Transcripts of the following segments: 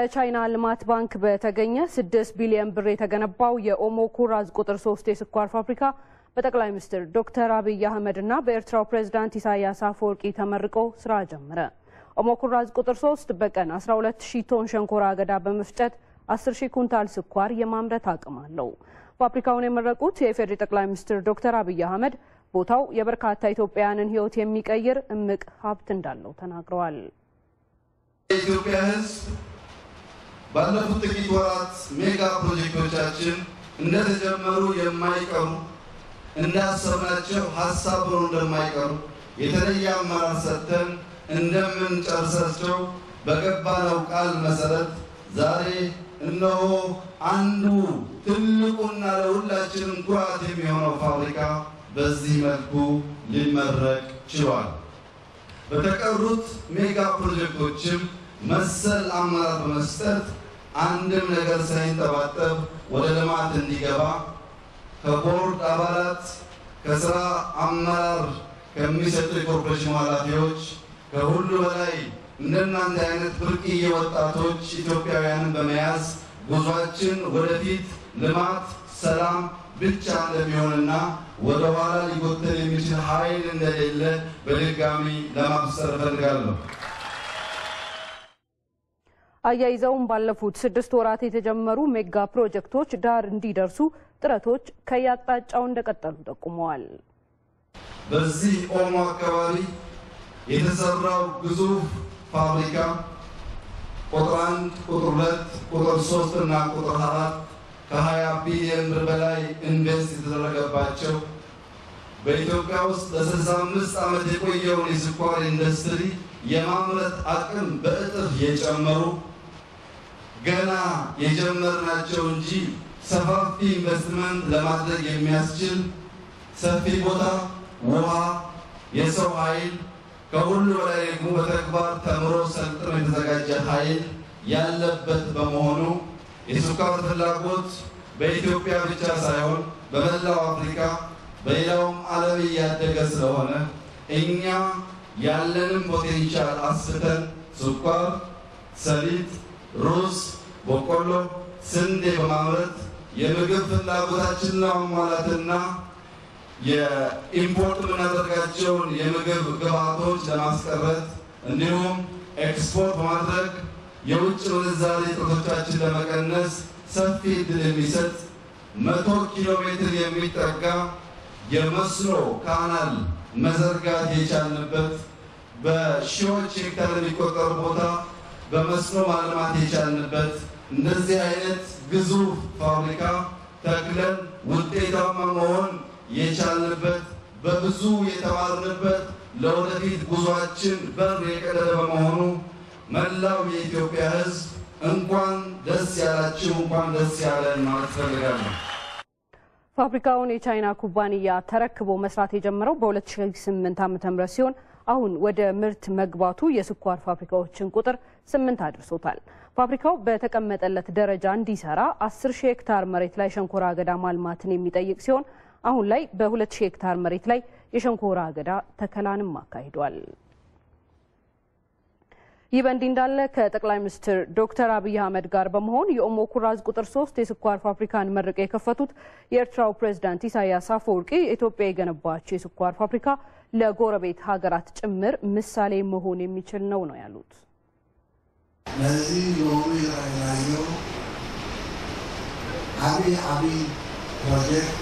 ከቻይና ልማት ባንክ በተገኘ 6 ቢሊዮን ብር የተገነባው የኦሞ ኩራዝ ቁጥር 3 የስኳር ፋብሪካ በጠቅላይ ሚኒስትር ዶክተር አብይ አህመድና በኤርትራው ፕሬዝዳንት ኢሳያስ አፈወርቂ ተመርቆ ስራ ጀመረ። ኦሞ ኩራዝ ቁጥር 3 በቀን 12000 ቶን ሸንኮራ አገዳ በመፍጨት 10000 ኩንታል ስኳር የማምረት አቅም አለው። ፋብሪካውን የመረቁት የኢፌዴሪ ጠቅላይ ሚኒስትር ዶክተር አብይ አህመድ ቦታው የበርካታ ኢትዮጵያውያንን ሕይወት የሚቀይር እምቅ ሀብት እንዳለው ተናግረዋል። የኢትዮጵያ ሕዝብ ባለፉት ጥቂት ወራት ሜጋ ፕሮጀክቶቻችን እንደተጀመሩ የማይቀሩ፣ እንዳሰብናቸው ሀሳብ ሆኖ እንደማይቀሩ፣ የተለየ አመራር ሰጥተን እንደምንጨርሳቸው በገባነው ቃል መሰረት ዛሬ እነሆ አንዱ ትልቁና ለሁላችንም ኩራት የሚሆነው ፋብሪካ በዚህ መልኩ ሊመረቅ ችሏል። በተቀሩት ሜጋ ፕሮጀክቶችም መሰል አመራር በመስጠት አንድም ነገር ሳይንጠባጠብ ወደ ልማት እንዲገባ ከቦርድ አባላት፣ ከስራ አመራር ከሚሰጡ የኮርፖሬሽኑ ኃላፊዎች፣ ከሁሉ በላይ እንደናንተ አይነት ብርቅዬ ወጣቶች ኢትዮጵያውያንን በመያዝ ጉዟችን ወደፊት ልማት፣ ሰላም ብቻ እንደሚሆንና ወደ ኋላ ሊጎተን የሚችል ኃይል እንደሌለ በድጋሚ ለማብሰር እፈልጋለሁ። አያይዘውም ባለፉት 6 ወራት የተጀመሩ ሜጋ ፕሮጀክቶች ዳር እንዲደርሱ ጥረቶች ከየአቅጣጫው እንደቀጠሉ ጠቁመዋል። በዚህ ኦሞ አካባቢ የተሰራው ግዙፍ ፋብሪካ ቁጥር 1፣ ቁጥር 2፣ ቁጥር 3 እና ቁጥር 4 ከ20 ቢሊዮን ብር በላይ ኢንቨስት የተደረገባቸው፣ በኢትዮጵያ ውስጥ ለ65 ዓመት የቆየውን የስኳር ኢንዱስትሪ የማምረት አቅም በእጥፍ የጨመሩ፣ ገና የጀመርናቸው እንጂ ሰፋፊ ኢንቨስትመንት ለማድረግ የሚያስችል ሰፊ ቦታ፣ ውሃ፣ የሰው ኃይል፣ ከሁሉ በላይ ደግሞ በተግባር ተምሮ ሰልጥኖ የተዘጋጀ ኃይል ያለበት በመሆኑ የስኳር ፍላጎት በኢትዮጵያ ብቻ ሳይሆን በመላው አፍሪካ በሌላውም ዓለም እያደገ ስለሆነ እኛ ያለንም potential አስፍተን ስኳር፣ ሰሊጥ፣ ሩዝ፣ በቆሎ፣ ስንዴ በማምረት የምግብ ፍላጎታችንን ለማሟላትና የ import የምናደርጋቸውን የምግብ ግብዓቶች ለማስቀረት እንዲሁም ኤክስፖርት በማድረግ የውጭ ምንዛሬ እጥረቶቻችን ለመቀነስ ሰፊ ዕድል የሚሰጥ 100 ኪሎ ሜትር የሚጠጋ የመስኖ canal መዘርጋት የቻልንበት፣ በሺዎች ሄክታር የሚቆጠሩ ቦታ በመስኖ ማልማት የቻልንበት፣ እንደዚህ አይነት ግዙፍ ፋብሪካ ተክለን ውጤታማ መሆን የቻልንበት፣ በብዙ የተማርንበት፣ ለወደፊት ጉዟችን በር የቀደደ በመሆኑ መላው የኢትዮጵያ ሕዝብ እንኳን ደስ ያላችሁ፣ እንኳን ደስ ያለን ማለት እፈልጋለሁ። ፋብሪካውን የቻይና ኩባንያ ተረክቦ መስራት የጀመረው በ2008 ዓ.ም ሲሆን አሁን ወደ ምርት መግባቱ የስኳር ፋብሪካዎችን ቁጥር 8 አድርሶታል። ፋብሪካው በተቀመጠለት ደረጃ እንዲሰራ 10 ሺህ ሄክታር መሬት ላይ ሸንኮራ አገዳ ማልማትን የሚጠይቅ ሲሆን አሁን ላይ በ2 ሺህ ሄክታር መሬት ላይ የሸንኮራ አገዳ ተከላንም አካሂዷል። ይህ በእንዲህ እንዳለ ከጠቅላይ ሚኒስትር ዶክተር አብይ አህመድ ጋር በመሆን የኦሞ ኩራዝ ቁጥር 3 የስኳር ፋብሪካን መርቀው የከፈቱት የኤርትራው ፕሬዝዳንት ኢሳያስ አፈወርቂ ኢትዮጵያ የገነባቸው የስኳር ፋብሪካ ለጎረቤት ሀገራት ጭምር ምሳሌ መሆን የሚችል ነው ነው ያሉት። ነዚ ሎሚ ዝረአናዮ ዓብይ ዓብይ ፕሮጀክት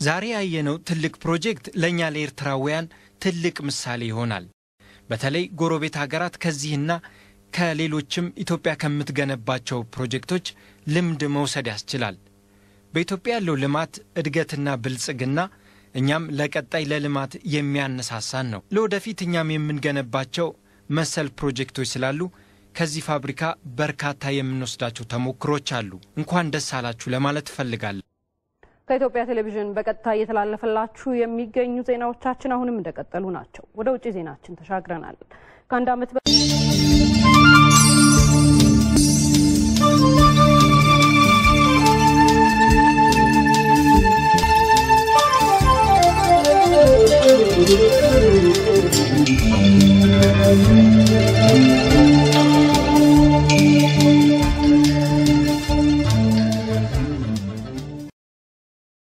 ዛሬ ያየነው ትልቅ ፕሮጀክት ለእኛ ለኤርትራውያን ትልቅ ምሳሌ ይሆናል። በተለይ ጎረቤት ሀገራት ከዚህና ከሌሎችም ኢትዮጵያ ከምትገነባቸው ፕሮጀክቶች ልምድ መውሰድ ያስችላል። በኢትዮጵያ ያለው ልማት፣ እድገትና ብልጽግና እኛም ለቀጣይ ለልማት የሚያነሳሳን ነው። ለወደፊት እኛም የምንገነባቸው መሰል ፕሮጀክቶች ስላሉ ከዚህ ፋብሪካ በርካታ የምንወስዳቸው ተሞክሮች አሉ። እንኳን ደስ አላችሁ ለማለት እፈልጋለሁ። ከኢትዮጵያ ቴሌቪዥን በቀጥታ እየተላለፈላችሁ የሚገኙ ዜናዎቻችን አሁንም እንደቀጠሉ ናቸው። ወደ ውጭ ዜናችን ተሻግረናል። ከአንድ ዓመት